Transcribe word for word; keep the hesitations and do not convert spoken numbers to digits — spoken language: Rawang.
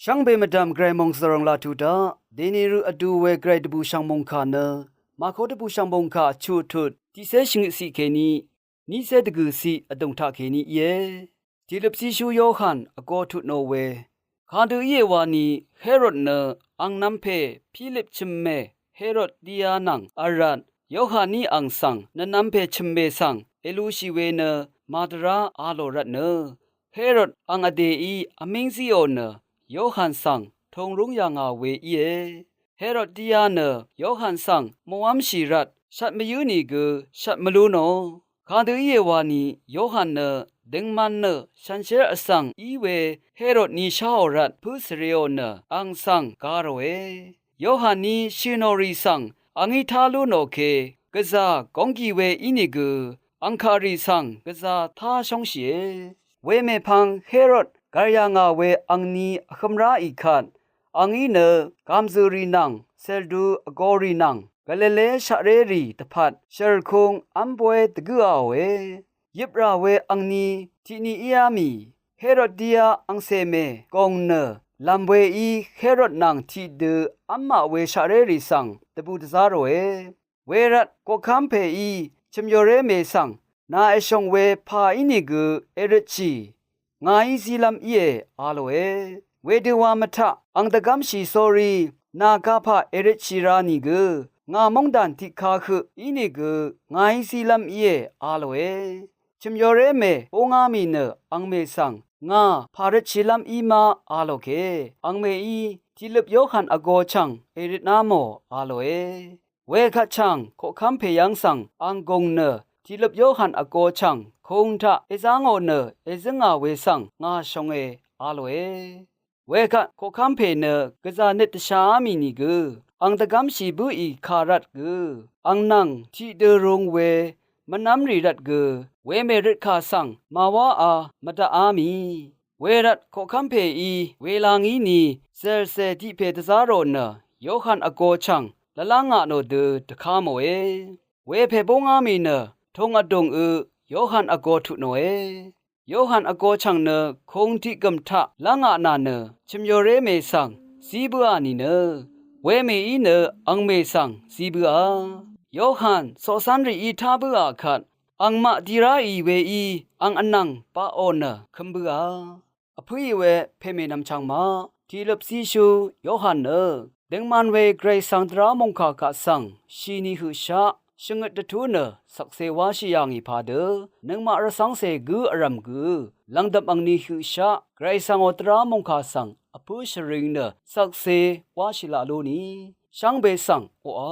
Shvngbe mvdv̀m gvray mòngzv̀ròng laq tuq daq, dèni rø vdu we gvray dvbùshv̀ng mòngkà nø, màko dvbùshv̀ng mòngkà vchuq tut, tiqcé shvngøt ciq kèní, nícé dvgø̀ ciq vdùng taq kèní íe. Tìløp zíshú Yohan vgo tut nò we. Kadø íe wani Herod nø ang nv̄m pè Pilip chø̀mmè Herodiya nvng vl rvt, Yohan ní ang svng nvnv̄m pè chø̀mmè svng èlushì we nø màdvrá a lò rvtnø, Herod ang vdèí vmíng zíò nø Yohan svng tōngrúng yà ngà we íe. Herodiya nø Yohan svng mòv́mshì rvt shvt mvyǿ nìgø shvt mvlú nò. Kadø íe wani Yohan nø døngman nø shànshér vsvng í we Herod ni sháò rvt pǿ svreò nø ang svng ga ròe. Yohan ní shø̀ nò rì svng angí tá lú nò ke gvzà gónggì we ínìgø angkaqrì svng gvzà tá shóngshìe. Wemèpvng Herod gv̀r yà ngà we angni vhø̄m ráì kvt, angí nø gàmzø̀rì nvng cèldu vgōrì nvng Galile shaqrérì dvpvt shø̀rkung v́m boy dvgǿaòe. Yøprà we angni tiqni íá mì Herodiya angcè mè gòng nø lv̀m weí Herod nvng tiqdø v́m maq we shaqrérì svng dvbù dvzá ròe. Wervt koqkv́m pèí chø̀myoré mè svng nà èshòng we pà ínìgø èrøtshì, ngàí zílv́m íe, a lòe. Wedø wa mvtaq ang dvgv́mshì sórí nà kapà èrøtshì ra nìgø ngà móngdàn tiqka høq ínìgø ngàí zílv́m íe, a lòe. Chø̀myoré mè búngá mì nø angmè svng ngà pàrøtshìlv́m í ma, a lò ke, angmèí tìløp Yohan vgo chv̀ng èrøtná mò, a lòe. Wekvt chàng koqkv́m pè yv́ng svng ang gùng nø tìløp Yohan vgo chàng kūng taq èzá ngò nø èzǿngà we svng ngà shònge, a lòe. Wekvt koqkv́m pè nø gvzà nøt dvshaá mì nìgø ang dvgv́mshì bǿì kà rvt gø ang nvng tiqdø rung we mvnv́mrì rvt gø wemèrøt kà svng màwáā mvdaqá mì. Wervt koqkv́m pèí wela ngí ni zèlcè tiq pè dvzá rò nø Yohan vgo chv̀ng lvlá ngà nò dø dvká mòe. Wepè búngá mì nø tūng vdùngø Yohan vgo tut nòe. Yohan vgo chv̀ng nø kūng tiq gø̀m taq lá ngà nà nø chø̀myoré mè svng zí bǿà nìnø wemèí nø angmè svng zí bǿà. Yohan coqcv́nrìí tá bǿà kvt angmaq di ráì weí ang vnvng baqò nø køm bǿà. Vpǿì we pèmènvm chv̀ng maq tìløp zíshú Yohan nø døngman we gvray svng dvrá mòngkà kaq svng shìni høqshaq shvngøt dvtú nø shvkse wáshì yà ngì padø nøngmaq rvcv́ngcè gǿ vrv̀m gø lv̀ngdvp angni høqshaq gvray svng ò dvrá mòngkà svng vpǿ shvring nø shvkse wáshì laq lú ni shvngbe svng oqà.